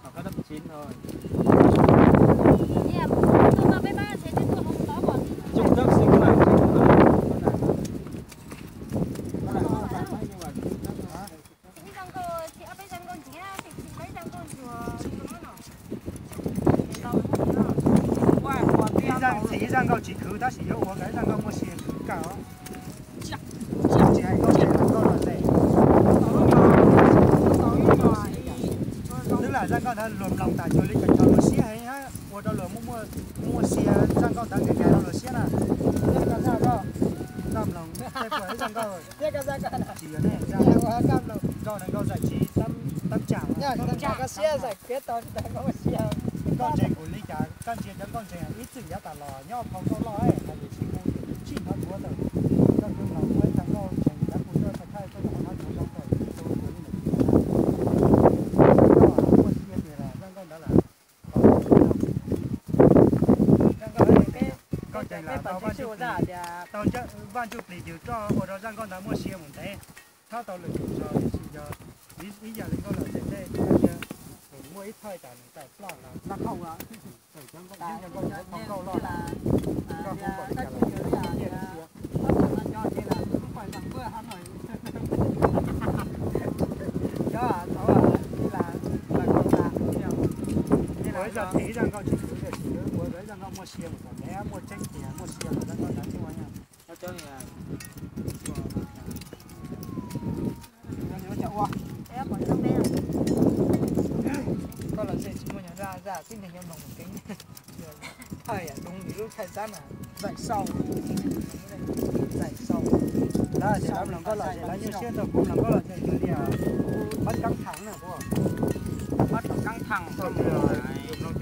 Học có lớp chín thôi. Ê, tôi mà bé ba sẽ tiếp tục học đó còn. Chụp tóc xinh này, chụp tóc xinh này. Ib zaj nkauj, ib zaj nkauj ntxiv, ib zaj nkauj ntxiv. Ib zaj ntxiv, ib zaj nkauj tsis khwv tab sis yuav ua nkawd ib zaj nkauj muaj sia khwv kawg os. Tsis hais nkauj ntse los nkauj lom zem. Twb lam zaj nkauj ntawd luag mloog tas cuag li cov cov luag siab heev, ua rau luag muaj muaj sia, zaj nkauj ntawd nkag nkag rau luag siab na. Nkauj mloog tej puas zaj nkauj tsis yog ne, nkauj ntawd nkauj zais tsis tab tsam. Nkauj ntseeg kuv li cas koj ntsia cov nkauj ntseeg ib txwm yav tas los nyob phau nkauj loj hais tias tsis kuv tsis hnov duav tawm. Koj twb mloog muaj ib zaj nkauj ntseeg yam kuv tuaj thaij koj los hnov zoo zoo tawm tus tus li ntawm koj muaj sia tias zaj nkauj ntawd lawm. Koj ntseeg lawm tau Vaj Ntsuj Plig, tau Vaj Ntsuj Plig yws roj ua rau zaj nkauj ntawd muaj sia mus ntev, txhob tau lwm tus zog tiam sis yog ib yam li nkauj lom zem tej, muaj ib thawj tas nws tawm ploj los laj khoom los, cov nkauj nkauj loj, nkauj ntseeg kuv li cas los nyiaj li sia. Ua ib zaj them ib zaj nkauj tsis khwv tiam sis ua ib zaj nkauj muaj sia mus kom ntev, muaj tseeb tiag muaj sia los zaj nkauj ntawd thiaj ua. Koj los xij tsis muaj nyuag zaj zaj tib neeg yuav mloog mus keeb. Thawj yam zoo li lub thawj xab na, zais sau, zais sau. Lawv tias lawv mloog nkauj lom zem lawv nyuaj siab nrog kuv mloog nkauj lom zem yog li, bab cab thaj na puas, bab cab thaj, yus mloog